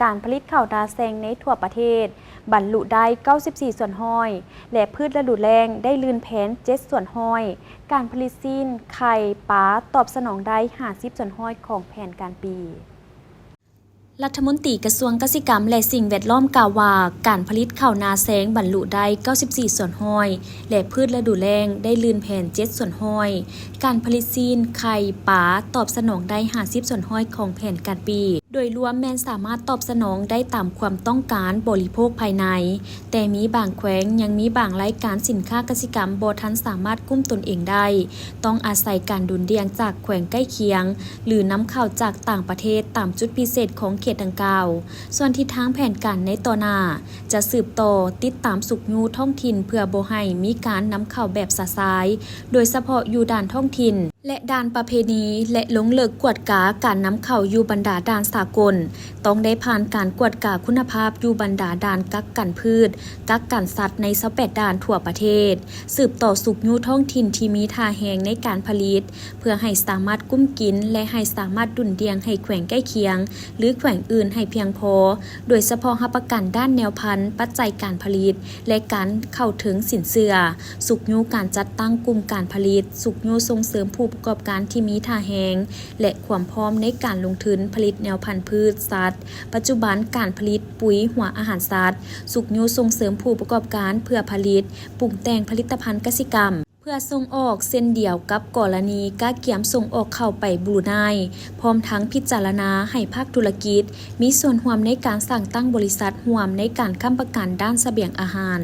ການຜະລິດເຂົ້ານາແຊງໃນທົ່ວປະເທດບັນລຸໄດ້ເກົ້າສິບສີ່ສ່ວນຮ້ອຍ ແລະ ພືດລະດູແລ້ງໄດ້ລື່ນແພນເຈັດສ່ວນຮ້ອຍ, ການຜະລິດຊີ້ນ, ໄຂ່, ປາ ຕອບສະໜອງໄດ້ຫ້າສິບສ່ວນຮ້ອຍຂອງແຜນການປີ. ລັດຖະມົນຕີກະຊວງກະສິກຳ ແລະ ສິ່ງແວດລ້ອມກ່າວວ່າ, ການຜະລິດເຂົ້ານາແຊງບັນລຸໄດ້ເກົ້າສິບສີ່ສ່ວນຮ້ອຍ ແລະ ພືດລະດູແລ້ງໄດ້ລື່ນແພນເຈັດສ່ວນຮ້ອຍ, ການຜະລິດຊີ້ນ, ໄຂ່, ປາ ຕອບສະໜອງໄດ້ຫ້າສິບສ່ວນຮ້ອຍຂອງແຜນການປີ. ໂດຍລວມແມ່ນສາມາດຕອບສະໜອງໄດ້ຕາມຄວາມຕ້ອງການບໍລິໂພກພາຍໃນ, ແຕ່ມີບາງແຂວງຍັງມີບາງລາຍການສິນຄ້າກະສິກຳບໍ່ທັນສາມາດກຸ້ມຕົນເອງໄດ້, ຕ້ອງອາໄສການດຸນດ່ຽງຈາກແຂວງໃກ້ຄຽງ ຫຼື ນຳເຂົ້າຈາກຕ່າງປະເທດຕາມຈຸດພິເສດຂອງເຂດດັ່ງກ່າວ. ສ່ວນທິດທາງແຜນການໃນຕໍ່ໜ້າ ຈະສືບຕໍ່ຕິດຕາມຊຸກຍູ້ທ້ອງຖິ່ນເພື່ອບໍ່ໃຫ້ມີການນຳເຂົ້າແບບຊະຊາຍ, ໂດຍສະເພາະຢູ່ດ່ານທ້ອງຖິ່ນ ແລະ ດ່ານປະເພນີ ແລະ ລົງເລິກກວດກາການນຳເຂົ້າຢູ່ບັນດາດ່ານສາກົນ. ຕ້ອງໄດ້ຜ່ານການກວດກາຄຸນນະພາບຢູ່ບັນດາດ່ານກັກກັນພືດ, ກັກກັນສັດໃນຊາວແປດດ່ານທົ່ວປະເທດ. ສືບຕໍ່ຊຸກຍູ້ທ້ອງຖິ່ນທີ່ມີທ່າແຮງໃນການຜະລິດ ເພື່ອໃຫ້ສາມາດກຸ້ມກິນ ແລະ ໃຫ້ສາມາດດຸ່ນດ່ຽງໃຫ້ແຂວງໃກ້ຄຽງ ຫຼື ແຂວງອື່ນໃຫ້ພຽງພໍ, ໂດຍສະເພາະຮັບປະກັນດ້ານແນວພັນ, ປັດໄຈການຜະລິດ ແລະ ການເຂົ້າເຖິງສິນເຊື່ອ, ຊຸກຍູ້ການຈັດຕັ້ງກຸ່ມການຜະລິດ, ຊຸກຍູ້ສົ່ງເສີມຜູ້ປະກອບການທີ່ມີທ່າແຮງ ແລະ ຄວາມພ້ອມໃນການລົງທຶນຜະລິດແນວພັນພືດ, ສັດ. ປັດຈຸບັນການຜະລິດປຸ໋ຍຫົວອາຫານສັດ, ຊຸກຍູ້ສົ່ງເສີມຜູ້ປະກອບການເພື່ອຜະລິດ, ປຸງແຕ່ງຜະລິດຕະພັນກະສິກຳ ເພື່ອສົ່ງອອກ ເຊັ່ນດຽວກັບກໍລະນີກະກຽມສົ່ງອອກເຂົ້າໄປບຣູໄນ, ພ້ອມທັງພິຈາລະນາໃຫ້ພາກທຸລະກິດມີສ່ວນຮ່ວມໃນການສ້າງຕັ້ງບໍລິສັດຮ່ວມໃນການຄ້ຳປະກັນດ້ານສະບຽງອາຫານ.